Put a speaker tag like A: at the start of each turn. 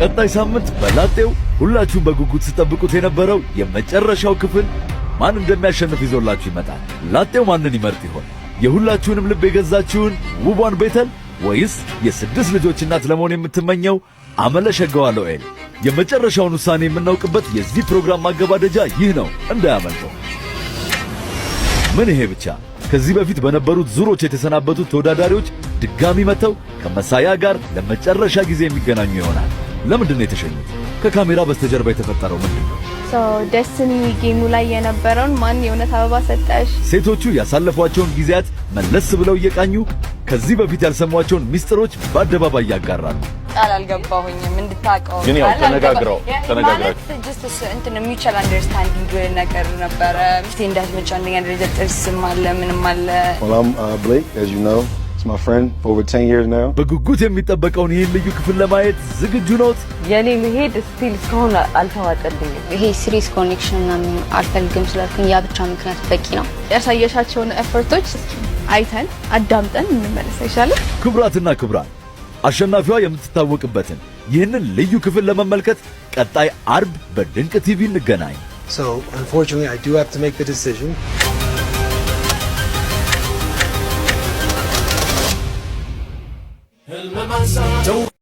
A: ቀጣይ ሳምንት በላጤው ሁላችሁም በጉጉት ስትጠብቁት የነበረው የመጨረሻው ክፍል ማን እንደሚያሸንፍ ይዞላችሁ ይመጣል። ላጤው ማንን ይመርጥ ይሆን? የሁላችሁንም ልብ የገዛችውን ውቧን ቤተል ወይስ የስድስት ልጆች እናት ለመሆን የምትመኘው አመለሸገዋ ሎኤል? የመጨረሻውን ውሳኔ የምናውቅበት የዚህ ፕሮግራም ማገባደጃ ይህ ነው፣ እንዳያመልጠው። ምን ይሄ ብቻ! ከዚህ በፊት በነበሩት ዙሮች የተሰናበቱት ተወዳዳሪዎች ድጋሚ መጥተው ከመሳያ ጋር ለመጨረሻ ጊዜ የሚገናኙ ይሆናል። ለምንድን ነው የተሸኙት? ከካሜራ በስተጀርባ የተፈጠረው ምንድን ነው?
B: Destiny game ኡ ላይ የነበረውን ማን የእውነት አበባ ሰጠሽ?
A: ሴቶቹ ያሳለፏቸውን ጊዜያት መለስ ብለው እየቃኙ ከዚህ በፊት ያልሰሟቸውን ሚስጥሮች በአደባባይ ያጋራሉ።
C: ቃል አልገባሁኝም እንድታውቀው።
D: ግን ያው
C: ቃል
D: ተነጋግራችሁ
C: ማለት just እንትን mutual understanding ነገር ነበረ። ፊቴ እንዳትመጪ አንደኛ ደረጃ ጥርስም አለ ምንም አለ።
E: Well, I'm Blake, as you know. It's my friend for over 10 years now.
A: በጉጉት የሚጠበቀውን ይህን ልዩ ክፍል ለማየት ዝግጁ ኖት?
F: የኔ መሄድ still እስካሁን አልተዋጠልኝም።
G: ይሄ serious connection ምናምን አልፈልግም ስላልኩኝ ያ ብቻ ምክንያት በቂ ነው።
B: ያሳየሻቸውን effort ኦች እስኪ አይተን አዳምጠን እንመለስ አይሻልም?
A: ክቡራትና ክቡራን፣ አሸናፊዋ የምትታወቅበትን ይህንን ልዩ ክፍል ለመመልከት ቀጣይ አርብ በድንቅ ቲቪ እንገናኝ።
H: So, unfortunately, I do have to make the decision.